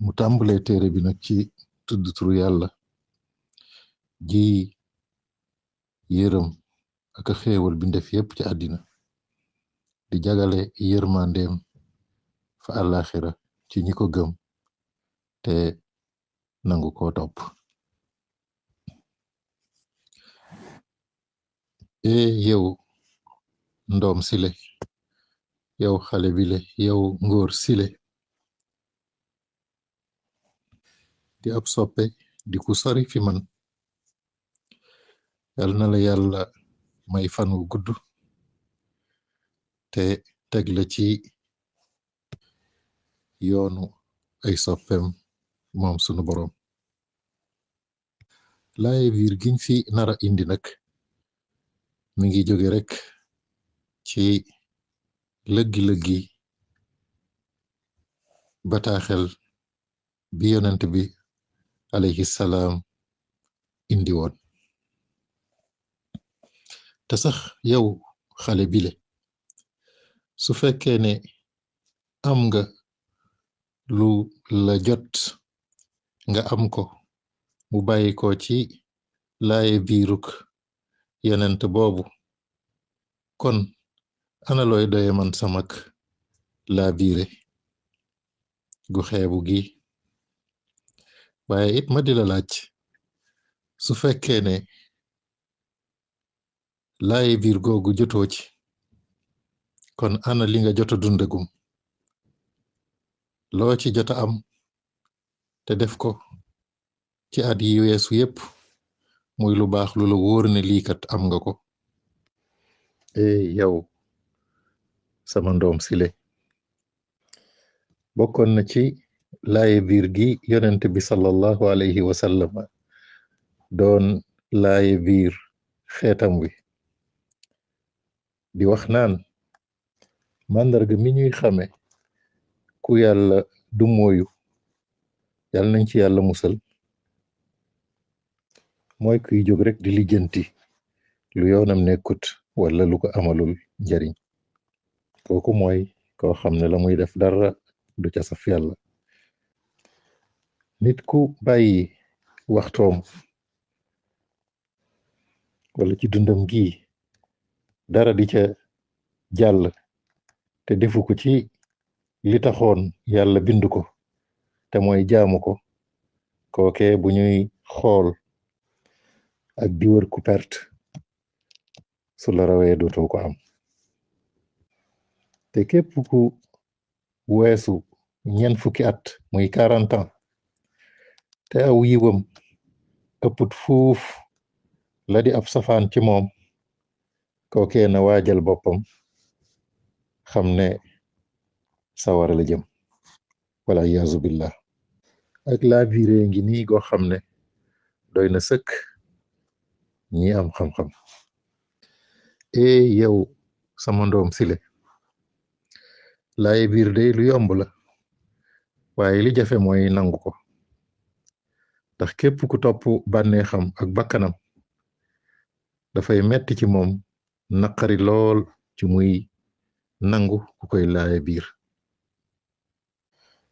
mu tàmbalee téere bi nag ci tudd turu yàlla ji yërëm ak a xéewal bindéef yépp ci àddina di jagale yërmandeem fa àllaaxira ci ñi ko gëm te nangu ko topp. Yow ndoom sile, yow xale bile, yow ngóor sile di ab soppe di ku sori fi man, yal na la yàlla may fan wu gudd te teg la ci yoonu ay soppeem moom sunu boroom. laaye biir giñ fi nara indi nag mi ngi jóge rekk ci lëggi-lëggi bataaxel bi yonent bi alayhi salaam indi woon. te sax yow xale bile su fekkee ne am nga lu la jot nga am ko mu bàyyi ko ci laaye biiruk yonent boobu, kon ana looy doye man samak laa biire gu xeebu gi. waaye it ma di la laaj, su fekkee ne laaye biir googu jotoo ci, kon ana li nga jota dundagum, loo ci jota am te def ko ci at yi weesu yépp muy lu baax lu la wóor ne liikat am nga ko. yow sama ndoom sile, bokkoon na ci laaye biir gi yonent bi sallallahu alayhi wa sallam doon laaye biir xeetam wi di wax naan màndarga mi ñuy xame ku yàlla du mooyu, yàlla nañ ci yàlla musal, mooy kuy jóg rek di lijjanti lu yoonam nekkut wala lu ko amalul njariñ. kooku mooy koo xam ne la muy def dara du ca saf yàlla. nit ku bàyyi waxtoom wala ci dundam gi dara di ca jàll te defu ko ci li taxoon yàlla bind ko te mooy jaamu ko, kooke bu ñuy xool ak di wër ku perte su la rawee dootoo ko am. te képp ku weesu ñeent fukki at muy 40 ans te aw yiwam ëpput fuuf la di ab safaan ci moom, kookee na waajal boppam xam ne sawara la jëm wala iyaazu billah. ak laa biire ngi nii goo xam ne doy na sëkk ñi am xam-xam. yow sama ndoom sile, laaye biir day lu yomb la, waaye li jafe mooy nangu ko. ndax képp ku topp bànneexam ak bakkanam dafay metti ci moom, naqari lool ci muy nangu ku koy laaye biir.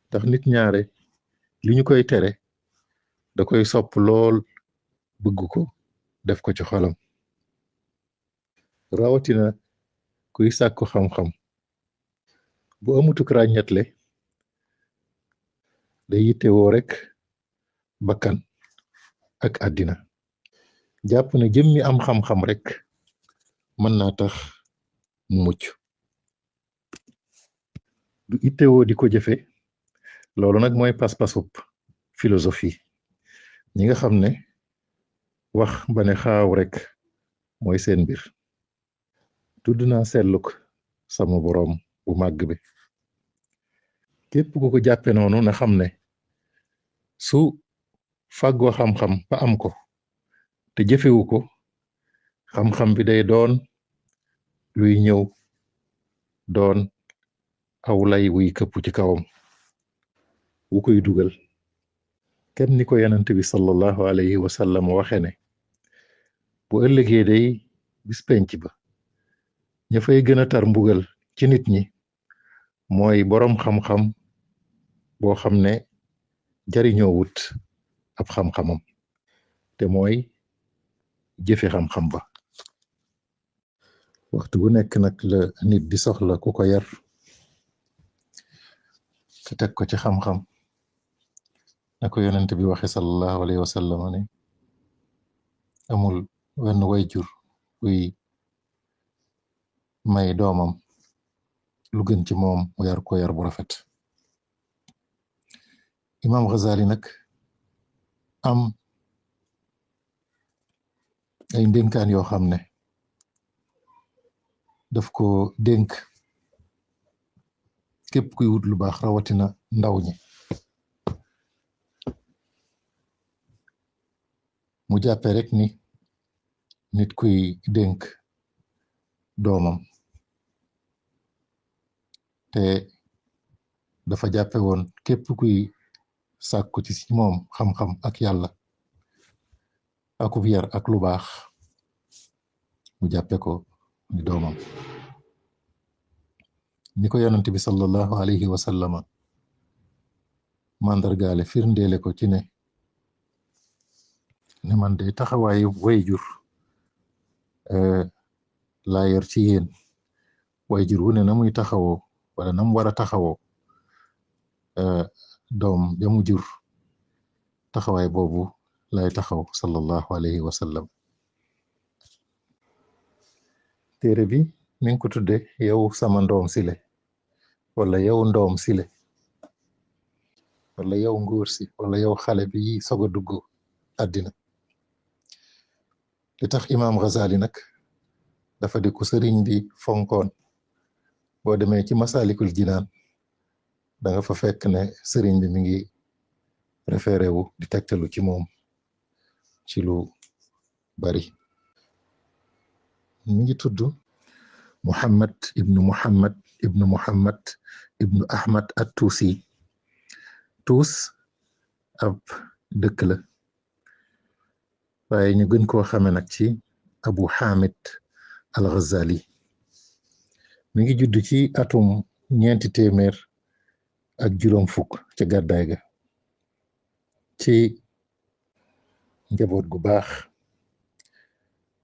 ndax nit ñaare li ñu koy tere da koy sopp lool, bëgg ko def ko ci xolam. rawatina kuy sàkku xam-xam bu amutuk ràññetle day yittewoo rek bakkan ak àddina, jàpp ne jëmmi am xam-xam rek mën naa tax mu mucc. du yittewoo di ko jëfe. loolu nag mooy pas-pasub philosophie, ñi nga xam ne wax ba ne xaaw rek mooy seen mbir. tudd naa selluk sama boroom bu màgg bi. képp ku ko jàppe noonu na xam ne su fàggoo xam-xam ba am ko te jëfewu ko, xam-xam bi day doon luy ñëw doon aw lay wuy këpp ci kawam wu koy dugal. kenn ni ko yonent bi sallallahu alayhi wa sallam waxe ne bu ëllëgee day bis penc ba ña fay gën a tar mbugal ci nit ñi mooy boroom xam-xam boo xam ne jariñoo wut ab xam-xamam te mooy jëfe xam-xam ba. waxtu bu nekk nag la nit di soxla ku ko yar te teg ko ci xam-xam na ko yonent bi waxe sallallahu alayhi wa sallam ne amul wenn wayjur buy may doomam lu gën ci moom mu yar ko yar bu rafet. Imam Ghazali nag am ay ndénkaan yoo xam ne daf ko dénk képp kuy wut lu baax rawatina ndaw ñi. mu jàppe rek ni nit kuy dénk doomam te dafa jàppe woon képp kuy sàkku ci moom xam-xam ak yàlla akub yar ak lu baax mu jàppe ko ni doomam. ni ko yonent bi sallallahu alayhi wa sallama mandargaale firndeele ko ci ne man de taxawaayu wayjur laa yor ci yéen. wayjur wu ne na muy taxawoo wala na mu war a taxawoo doom ja mu jur taxawaay boobu lay taxaw sallallahu alayhi wa sallam. téere bi mi ngi ko tudde yow sama ndoom sile wala yow ndoom sile wala yow nguur si wala yow xale bi soog a dugg àddina. li tax Imam Ghazali nag dafa di ko sëriñ bi fonkoon. boo demee ci Masalikul Jinaan da nga fa fekk ne sëriñ bi mi ngi référé wu di tegtalu ci moom ci lu bari. mi ngi tudd Muhammad ibnu Ahmad at-Tuusi. Tuus ab dëkk la waaye ñu gën koo xame nag ci Abu Hamid al-Ghazali. mi ngi judd ci atum 450 ca gàddaay ga ci njaboot gu baax.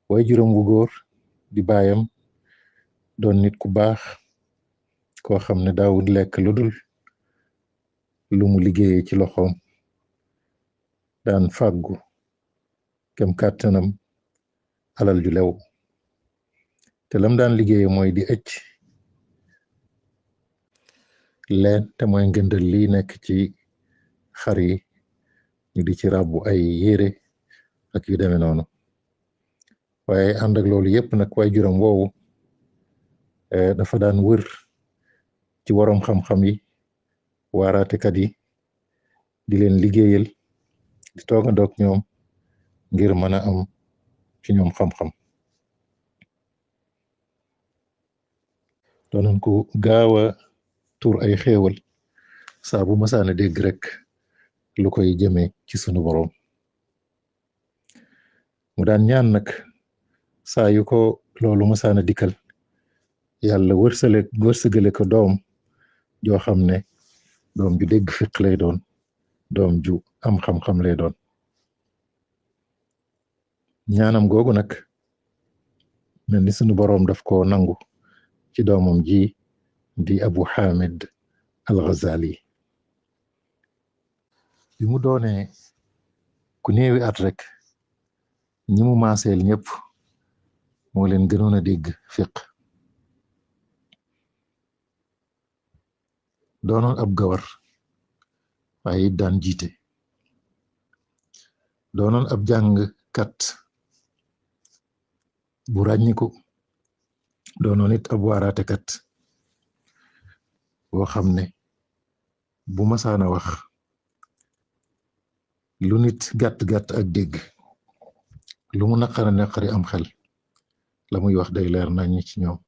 waaye juróom gu góor di baayam doon nit ku baax koo xam ne daawud lekk lu dul lu mu liggéeyee ci loxoom. daan fàggu kem kàttanam alal ju lew te lam daan liggéeye mooy di ëcc leen te mooy ngëndal li nekk ci xar yi ñu di ci ràbbu ay yére ak yu demee noonu. waaye ànd ak loolu yépp nag waaye juróom woowu dafa daan wër ci waroom xam-xam yi waaraatekat yi di leen liggéeyal di toogandoog ñoom ngir mën a am ci ñoom xam-xam. doonoon ko gaaw a tur ay xéewal saa bu masaana dégg rek lu koy jëmee ci sunu boroom. mu daan ñaan nag saa yu ko loolu masaana dikkal yàlla wërsëgale ko doom joo xam ne doom ju dégg fiq lay doon doom ju am xam-xam lay doon. ñaanam googu nag mel ni sunu boroom daf ko nangu ci doomam ji di Abu Hamid al-Ghazali. bi mu doonee ku néewi at rek ñi mu maaseel ñëpp moo leen gënoon a dégg fiq. doonoon ab gawar waaye it daan jiite. doonoon ab jàngkat bu ràññiku. doonoon it ab waaraatekat boo xam ne bu masaana wax lu nit gàtt-gàtt ak dégg lu mu naqari am xel la muy wax day leer nañ ci ñoom.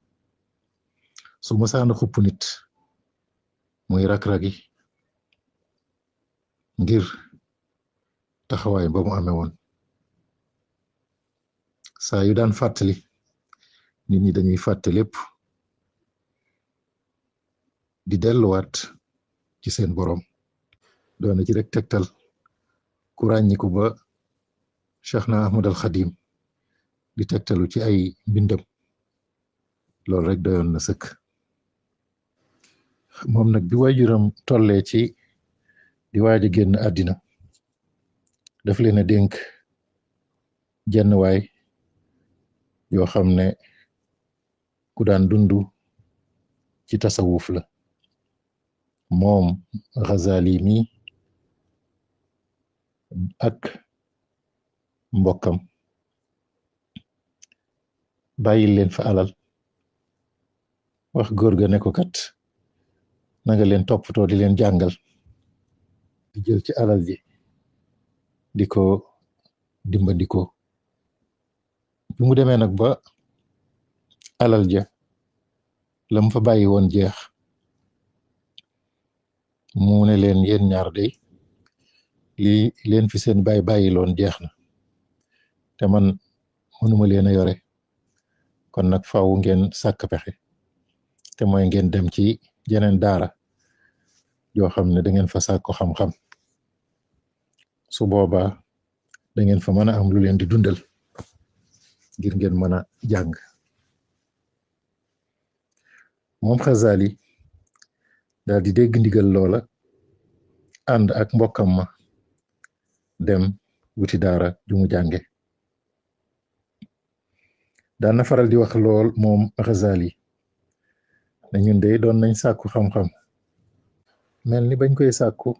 su masaana xupp nit muy rak-ragi ngir taxawaay ba mu amee woon. saa yu daan fàttali nit ñi dañuy fàtte lépp di delluwaat ci seen boroom. doon na ci rek tegtal ku ràññiku ba Cheikhna Ahmad al Xadim di tegtalu ci ay mbindam loolu rek doyoon na sëkk. moom nag bi waajuram tollee ci di waaj a génn àddina daf leen a dénk jenn waay yoo xam ne ku daan dundu ci tasawuf la moom Ghazali mi ak mbokkam bàyyil leen fa alal wax góor ga ne ko kat na nga leen toppatoo di leen jàngal di jël ci alal ji di ko dimbandikoo bi mu demee nag ba alal ja la mu fa bàyyi woon jeex mu ne leen yéen ñaar day lii leen fi seen bàyyi loon jeex na te man mënuma leen a yore kon nag faaw ngeen sàkk pexe te mooy ngeen dem ci jeneen daara yoo xam ne da ngeen fa sàkko xam-xam su boobaa da ngeen fa mën a am lu leen di dundal ngir ngeen mën a jàng. moom Xazali daal di dégg ndigal loola ànd ak mbokkam ma dem wuti daara ju mu jànge. daan na faral di wax lool moom Xazali ne ñun de doon nañ sàkku xam-xam mel ni bañ koy sàkku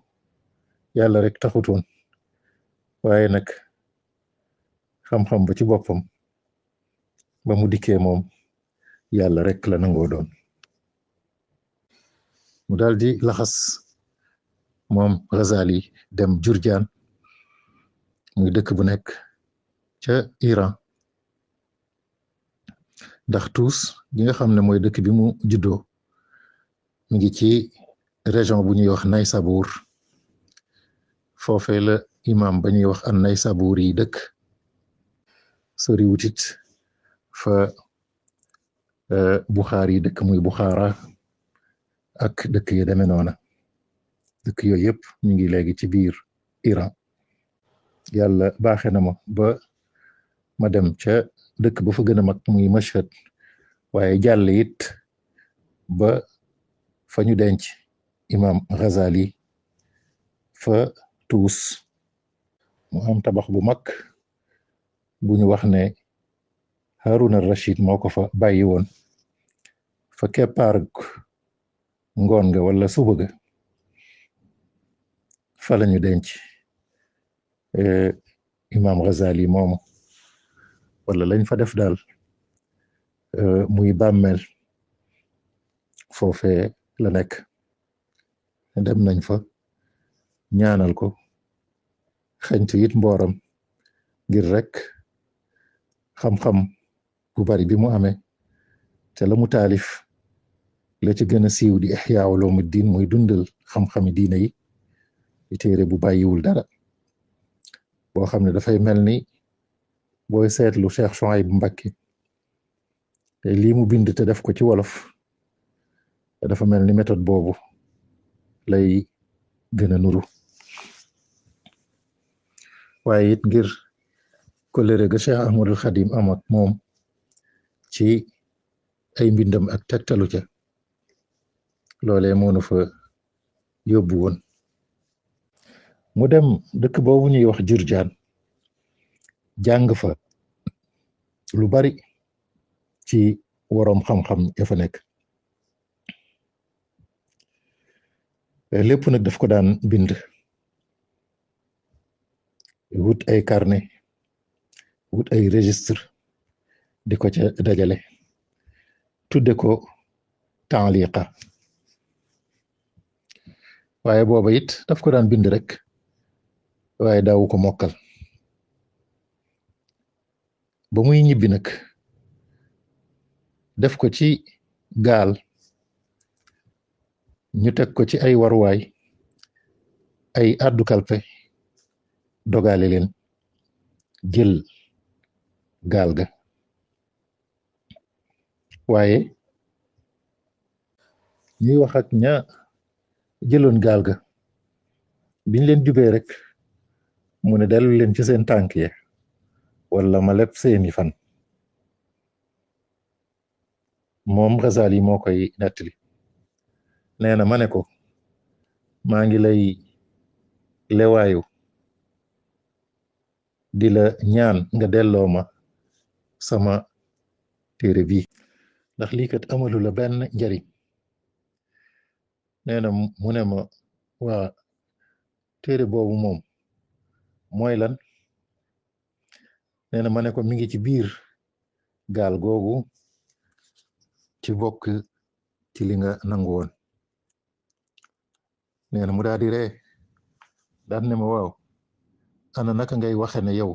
yàlla rek taxutoon waaye nag xam-xam ba ci boppam ba mu dikkee moom yàlla rek la nangoo doon. mu daal di laxas moom Ghazali dem Jurjaan muy dëkk bu nekk ca Iran ndax Tuus gi nga xam ne mooy dëkk bi mu juddoo mi ngi ci région bu ñuy wax Naysabur foofee la imam ba ñuy wax an Naysabur yi dëkk sori wutit fa Buxaar yi dëkk muy Buxaara ak dëkk yi demee noona dëkk yooyu yëpp ñu ngi léegi ci biir Iran. yàlla baaxe na ma ba ma dem ca dëkk ba fa gën a mag muy Mashhad waaye jàll it ba fa ñu denc imam Ghazali fa Tuus mu am tabax bu mag bu ñu wax ne Harun al-Rashid moo ko fa bàyyi woon fa keppaar ngoon nga wala suba ga fa lañu denc imam Ghazali moomu wala lañ fa def daal muy bàmmeel foofee la nekk. dem nañ fa ñaanal ko xañtu it mbooram ngir rek xam-xam bu bari bi mu amee te la mu taalif la ci gën a siiw di Ihya Ulumuddin muy dundal xam-xami diina yi di téere bu bàyyiwul dara boo xam ne dafay mel ni booy seetlu Cheikh Chouaib Mbacké te lii mu bind te def ko ci wolof dafa mel ni méthode boobu lay gën a nuru waaye it ngir kolere ga Cheikh Ahmadul Xadim am ak moom ci ay mbindam ak tegtalu ca loolee moo nu fa yóbbu woon. mu dem dëkk boobu ñuy wax Jurjaan jàng fa lu bari ci woroom xam-xam ya fa nekk lépp nag daf ko daan bind wut ay carnet wut ay registre di ko ca dajale tudde ko taaliqa waaye booba it daf ko daan bind rek waaye daawu ko mokkal ba muy ñibbi nag def ko ci gaal ñu teg ko ci ay waruwaay ay addu kalpe dogale leen jël gaal ga waaye ñuy wax ak ña jëloon gaal ga biñ leen jubee rek mu ne dellu leen ci seen tànk ya wala ma leb seeni fan. moom Ghazali moo koy nettali nee na ma ne ko maa ngi lay lewaayu di la ñaan nga delloo ma sama téere bi ndax lii kat amalu la benn njariñ. nee na mu ne ma waa téere boobu moom mooy lan. nee na ma ne ko mi ngi ci biir gaal googu ci bokk ci li nga nangu woon. nee na mu daal di ree daan ne ma waaw ana naka ngay waxe ne yow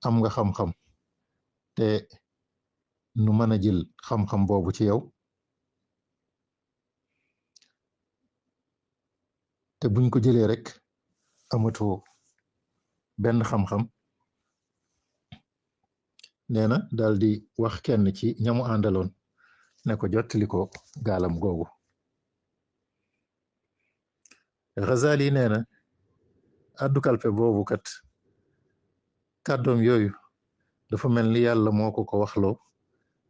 am nga xam-xam te nu mën a jël xam-xam boobu ci yow te buñ ko jëlee rek amatoo benn xam-xam. nee na daal di wax kenn ci ñamu àndaloon ne ko jottali ko gaalam googu. Ghazali nee na addu kalpe boobu kat kàddoom yooyu dafa mel ni yàlla moo ko waxloo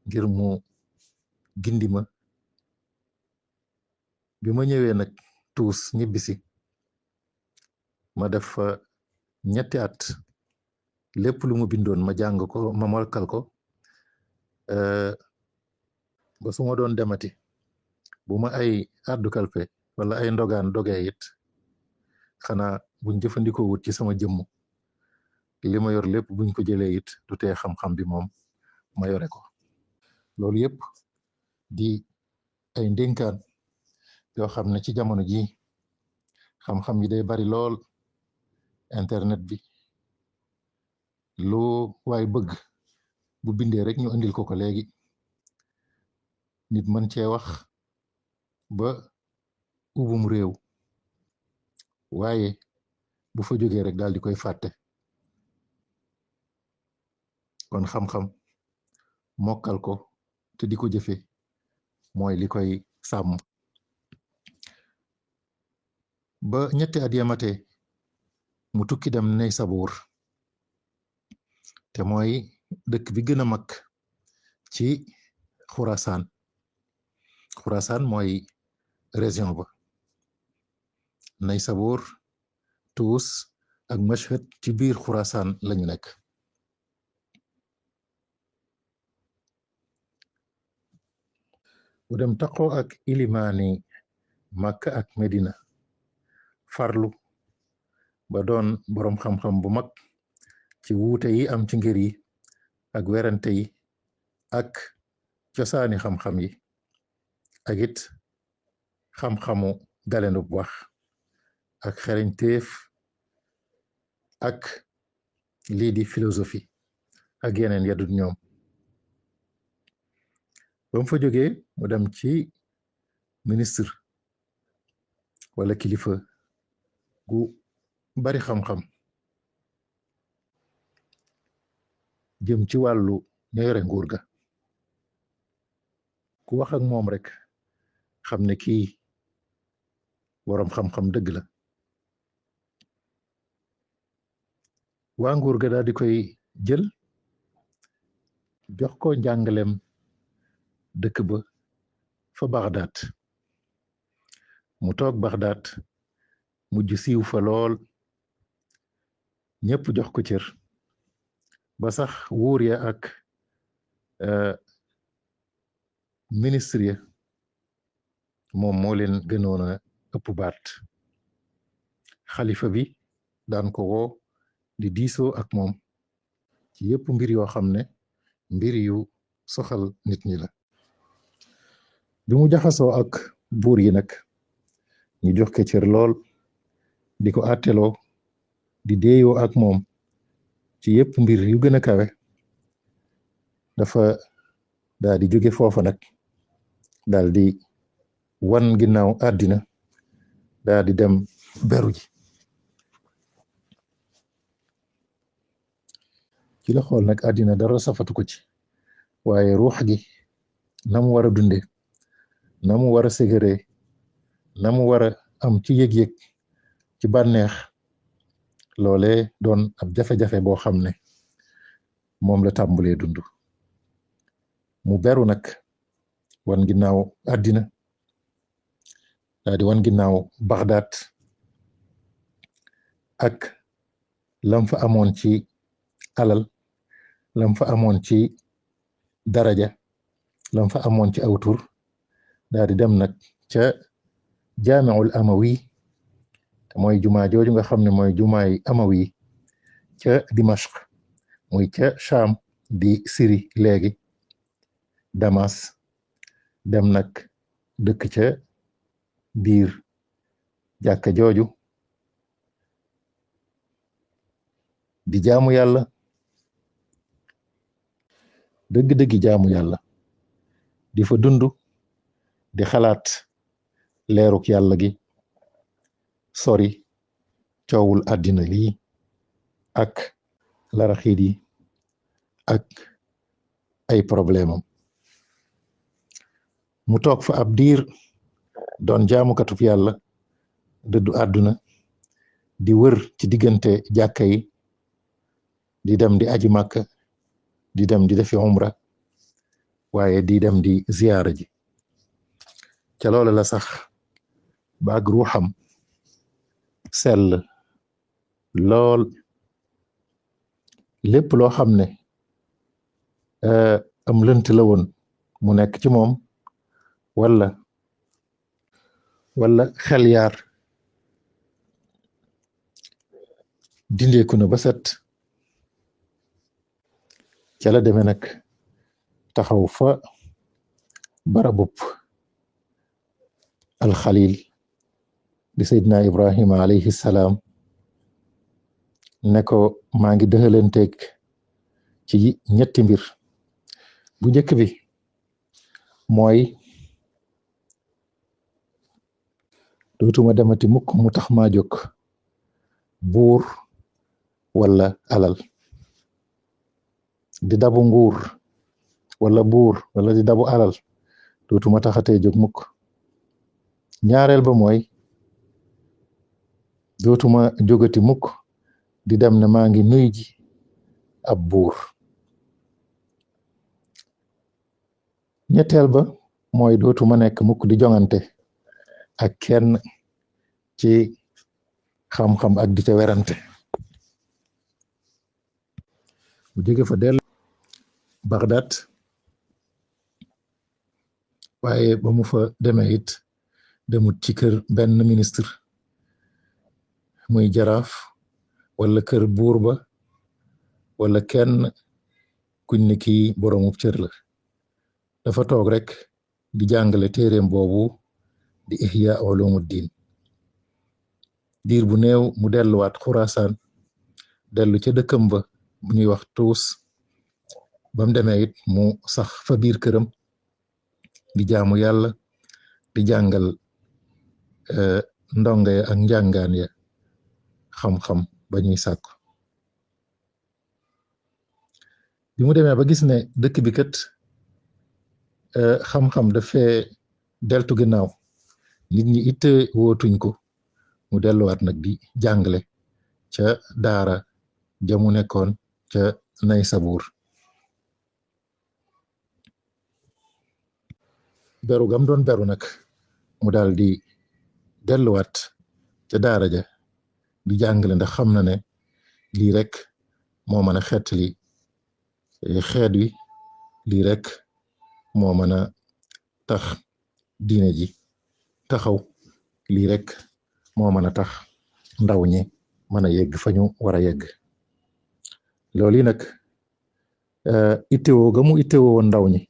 ngir mu gindi ma. bi ma ñëwee nag tuus ñibbisi ma def fa ñetti at lépp lu mu bindoon ma jàng ko ma mokkal ko ba su ma doon demati bu ma ay addu kalpe wala ay ndogaan dogee it xanaa buñ jëfandikoo wut ci sama jëmm li ma yor lépp buñ ko jëlee it du tee xam-xam bi moom ma yore ko. loolu yëpp di ay ndénkaan yoo xam ne ci jamono ji xam-xam yi day bari lool. internet bi lu waay bëgg bu bindee rek ñu andil ko léegi nit mën cee wax ba ubum réew waaye bu fa jógee rek daal di koy fàtte. kon xam-xam mokkal ko te di ko jëfe mooy li koy sàmm. ba ñetti at yamate mu tukki dem Naysabur te mooy dëkk bi gën a mag ci Xurasaan. Xurasaan mooy région ba. Naysabur Tuus ak Mashhad ci biir Xurasaan lañu nekk. mu dem taqoo ak ilimaani Makka ak Medina farlu ba doon boroom xam-xam bu mag ci wuute yi am ci ngir yi ak werante yi ak cosaani xam-xam yi ak it xam-xamu galenub wax ak xereñteef ak lii di philosophie ak yeneen yadut ñoom. ba mu fa jógee mu dem ci ministre wala kilifa gu bari xam-xam jëm ci wàllu ña yore nguur ga. ku wax ak moom rek xam ne kii boroom xam-xam dëgg la. waa nguur ga daal di koy jël jox ko njàngaleem dëkk ba fa Bagdad. mu toog Bagdad mujj siiw fa lool ñëpp jox ko cër ba sax wuur ya ak ministre ya moom moo leen gënoon a ëpp baat. xalifa bi daan ko woo di diisoo ak moom ci yëpp mbir yoo xam ne mbir yu soxal nit ñi la. bi mu jaxasoo ak buur yi nag ñu jox ko cër lool di ko àtteloo di deeyoo ak moom ci yëpp mbir yu gën a kawe. dafa daal di jóge foofa nag daal di wan ginnaaw àddina daal di dem beru ji. ci la xool nag àddina dara safatu ko ci waaye ruux gi na mu war a dunde na mu war a ségéree na mu war a am ci yëg-yëg ci bànneex loolee doon ab jafe-jafe boo xam ne moom la tàmbalee dund mu beru nag wan ginnaaw àddina daa di wan ginnaaw Bagdad ak lam fa amoon ci alal lam fa amoon ci daraja lam fa amoon ci aw tur daa di dem nag ca jaamiul amawi te mooy jumaa jooju nga xam ne mooy jumaay amawi ca Dimashq muy ca Sham di Syrie léegi Damas dem nag dëkk ca biir jàkka jooju di jaamu yàlla dëgg-dëggi jaamu yàlla di fa dund di xalaat leeruk yàlla gi sori coowul àddina lii ak laraxiit yi ak ay problème am mu toog fa ab diir doon jaamukatub yàlla dëddu àdduna di wër ci diggante jàkka yi di dem di aji màkka di dem di defi umra waaye di dem di ziyaara ji ca loola la sax baag ruuxam sell lool lépp loo xam ne am lënt la woon mu nekk ci moom wala xel yaar dindeeku na ba set ca la demee nag taxaw fa barabub alxalil di Seydina Ibrahima alayhi salaam ne ko maa ngi dëxalanteeg ci ñetti mbir bu njëkk bi mooy dootuma demati mukk mu tax maa jóg buur wala alal di dabu nguur wala buur wala di dabu alal dootuma taxatee jóg mukk ñaareel ba mooy dootuma jógati mukk di dem ne maa ngi nuy ji ab buur ñetteel ba mooy dootuma nekk mukk di joŋante ak kenn ci xam-xam ak di ca werante bu jóge fa dellu Bagdad waaye ba mu fa demee it demut ci kër benn ministre muy jaraaf wala kër buur ba wala kenn kuñ ne kii boroomu cër la dafa toog rek di jàngale téereem boobu di Ihya Ulumuddin diir bu néew mu delluwaat Xurasaan dellu ca dëkkam ba bu ñuy wax Tuus bam demee it mu sax fa biir këram di jaamu yàlla di jàngal ndonga ya ak njàngaan ya xam-xam ba ñuy sàkku bi mu demee ba gis ne dëkk bi kat xam-xam dafee deltu ginnaaw nit ñi it wootuñ ko mu delluwaat nag di jàngale ca daara jamu nekkoon ca Naysabur beru gam doon beru nag mu daal di delluwaat ca daara ja di jàngale ndax xam na ne lii rek moo mën a xeetli xeet wi lii rek moo mën a tax diine ji taxaw lii rek moo mën a tax ndaw ñi mën a yegg fa ñu war a yegg loolu yi nag itteewoo ga mu itteewoo woon ndaw ñi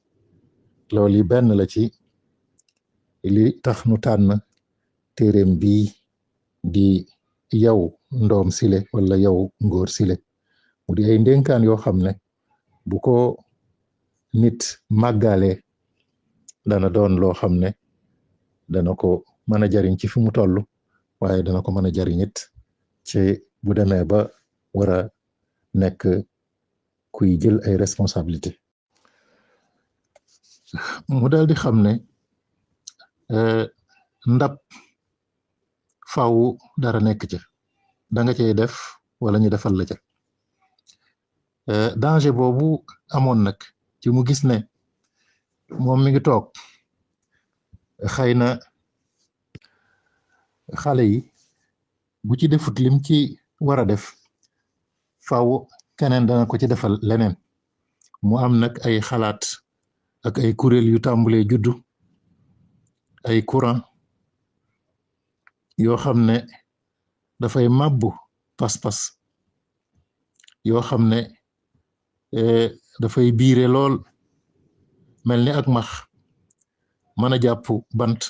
loolu yi benn la ci li tax nu tànn téereem bii di yow ndoom sile wala yow ngóor sile mu di ay ndénkaan yoo xam ne bu ko nit màggalee dana doon loo xam ne dana ko mën a jariñ ci fi mu toll waaye dana ko mën a jariñit ci bu demee ba war a nekk kuy jël ay responsabilité mu dal di xam ne ndab faaw dara nekk ca da nga cay def wala ñu defal la ca danger boobu amoon nag ci mu gis ne moom mi ngi toog xëy na xale yi bu ci defut lim ci war a def faaw keneen dana ko ci defal leneen mu am nag ay xalaat ak ay kuréel yu tàmbalee juddu ay courant yoo xam ne dafay màbbu pas-pas yoo xam ne dafay biire lool mel ni ak max mën a jàpp bant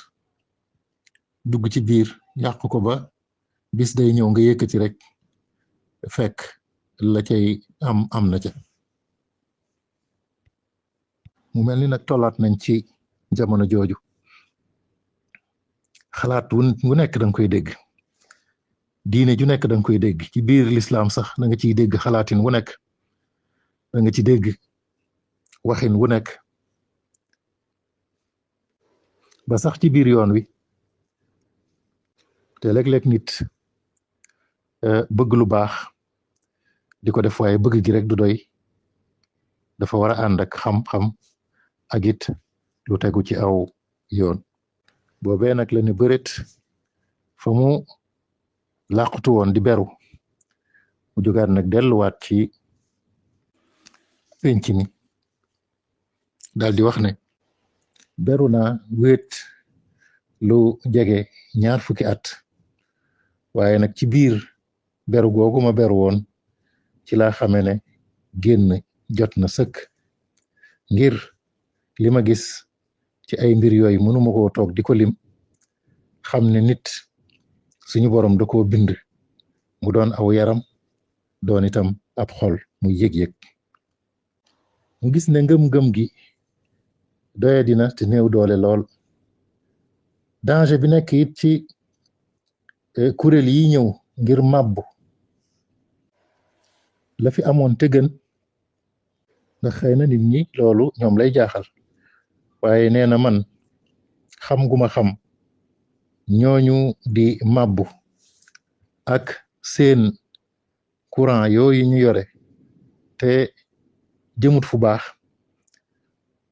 dugg ci biir yàq ko ba bis day ñëw nga yëkkati rek fekk la cay am na ca mu mel ni nag tollaat nañ ci jamono jooju xalaat wu nekk danga koy dégg diine ju nekk danga koy dégg ci biir lislaam sax da nga ciy dégg xalaatin wu nekk da nga ci dégg waxin wu nekk ba sax ci biir yoon wi te léeg-léeg nit bëgg lu baax di ko def waaye bëgg gi rek du doy dafa war a ànd ak xam-xam ak it lu tegu ci aw yoon boobee nag la ne bëret fa mu làqutu woon di beru mu jógaat nag delluwaat ci penc mi daal di wax ne beru naa wéet lu jege 2 fukki at waaye nag ci biir beru googu ma beru woon ci laa xame ne génn jot na sëkk ngir li ma gis ci ay mbir yooyu mënuma koo toog di ko lim xam ne nit suñu borom da koo bind mu doon aw yaram doon itam ab xol muy yëg-yëg mu gis ne ngëm-ngëm gi doye dina te néew doole lool danger bi nekk it ci kuréel yi ñëw ngir màbbu la fi amoon te gën ndax xëy na nit ñi loolu ñoom lay jaaxal waaye nee na man xam gu ma xam ñooñu di màbbu ak seen courant yooyu ñu yore te jëmut fu baax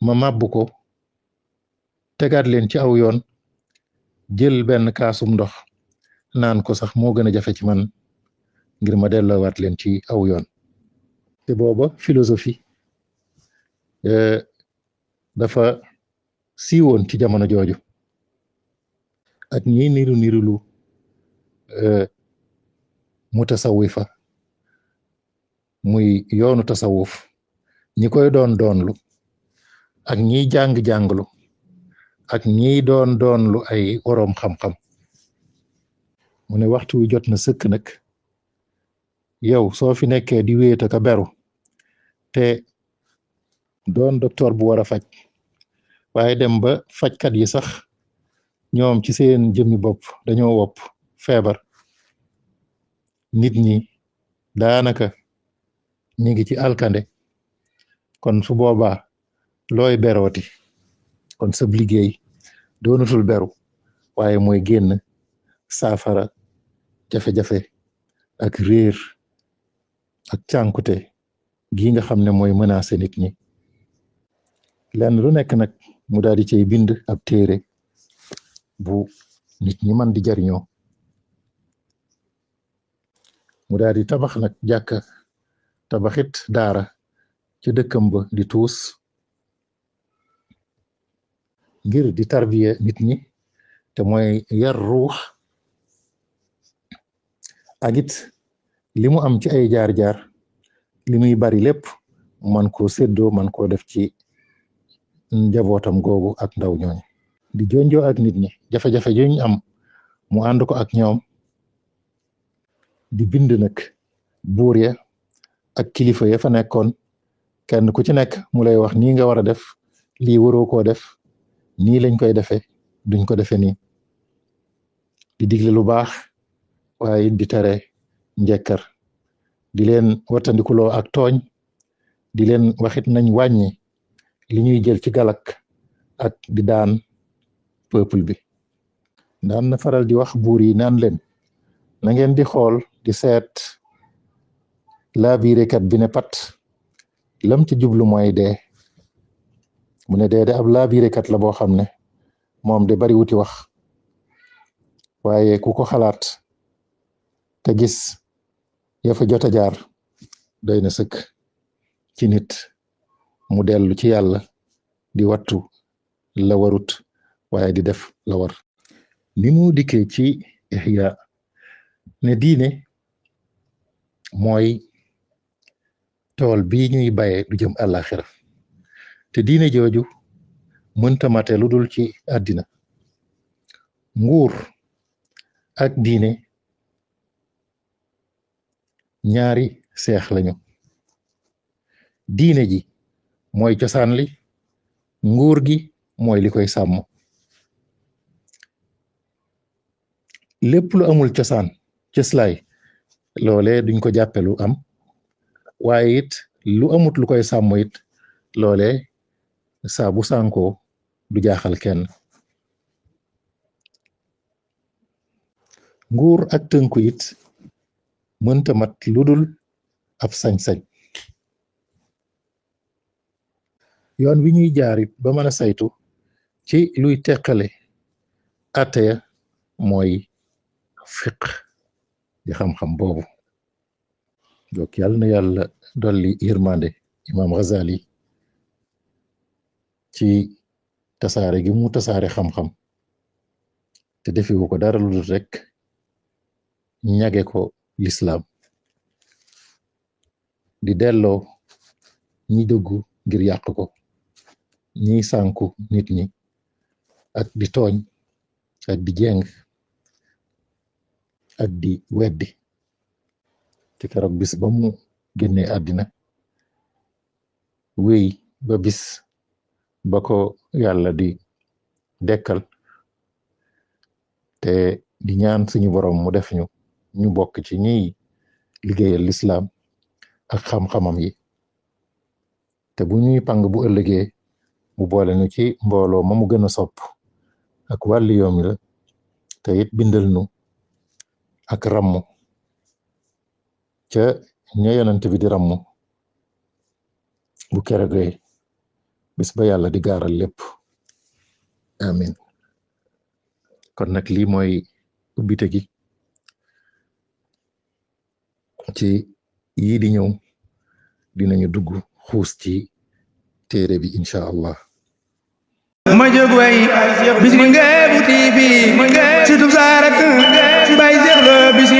ma màbbu ko tegaat leen ci aw yoon jël benn kaasum ndox naan ko sax moo gën a jafe ci man ngir ma delloowaat leen ci aw yoon te booba philosophie dafa siiwoon ci jamono jooju ak ñi nirulu mutasawifa muy yoonu tasawuf ñi koy doonlu ak ñiy jàng-jànglu ak ñiy doonlu ay woroom xam-xam mu ne waxtu wi jot na sëkk nag yow soo fi nekkee di wéet ak a beru te doon docteur bu war a faj waaye dem ba fajkat yi sax ñoom ci seen jëmmi bopp dañoo wopp feebar nit ñi daanaka ñi ngi ci alkande kon su boobaa looy berooti kon sab liggéey doonutul beru waaye mooy génn saafara jafe-jafe ak réer ak cànkute gi nga xam ne mooy menacer nit ñi lenn lu nekk nag mu daal di cay bind ab téere bu nit ñi man di jariñoo mu daal di tabax nag jàkka tabaxit daara ci dëkkam ba di tuus ngir di tarbiya nit ñi te mooy yar ruux ak it li mu am ci ay jaar-jaar li muy bari lépp man koo séddoo man koo def ci njabootam googu ak ndaw ñooñu di jonjoo ak nit ñi jafe-jafe yuñ am mu ànd ko ak ñoom di bind nag buur ya ak kilifa ya fa nekkoon kenn ku ci nekk mu lay wax nii nga war a def lii waroo koo def nii lañ koy defee duñ ko defee nii di digle lu baax waaye di tere njekkar di leen wattandikuloo ak tooñ di leen waxit nañ wàññi li ñuy jël ci galak ak di daan peuple bi daan na faral di wax buur yi naan leen na ngeen di xool di seet laabirekat bi ne pat lam ci jublu mooy dee mu ne dee de ab laabirekat la boo xam ne moom de bari wuti wax waaye ku ko xalaat te gis ya fa jot a jaar doy na sëkk ci nit mu dellu ci yàlla di wattu la warut waaye di def la war ni mu dikkee ci Ihya ne diine mooy tool bii ñuy baye du jëm àllaaxira te diine jooju mënta mate lu dul ci àddina nguur ak diine ñaari seex lañu diine ji mooy cosaan li nguur gi mooy li koy sàmm lépp lu amul cosaan cëslaay loole duñ ko jàppe lu am waaye it lu amut lu koy sàmm it loole saa bu sànkoo du jaaxal kenn nguur ak tënku it mënta mat lu dul ab sañ-sañ yoon wi ñuy jaarit ba mën a saytu ci luy teqale àtte ya mooy fiq di xam-xam boobu donc yàlla na yàlla dolli yërmande imam Ghazali ci tasaare gi mu tasaare xam-xam te defewu ko dara lu dul rek ñage ko lislaam di delloo ñi dëggu ngir yàq ko ñiy sànku nit ñi ak di tooñ ak di jeng ak di weddi ci keroog bis ba mu génnee àddina wéy ba bis ba ko yàlla di dekkal te di ñaan suñu borom mu def ñu bokk ci ñiy liggéeyal lislaam ak xam-xamam yi te bu ñuy pang bu ëllëgee mu boole nu ci mbooloo ma mu gën a sopp ak wàlli yoom la te it bindal nu ak ramm ca ña yonent bi di ramm bu keroogee bis ba yàlla di gaaral lépp amin kon nag lii mooy ubbite gi ci yii di ñëw dinañu dugg xuus ci téere bi incha allah ma jóg way bis mi ngeebu TV surtout saa rek bay Seex Lo bis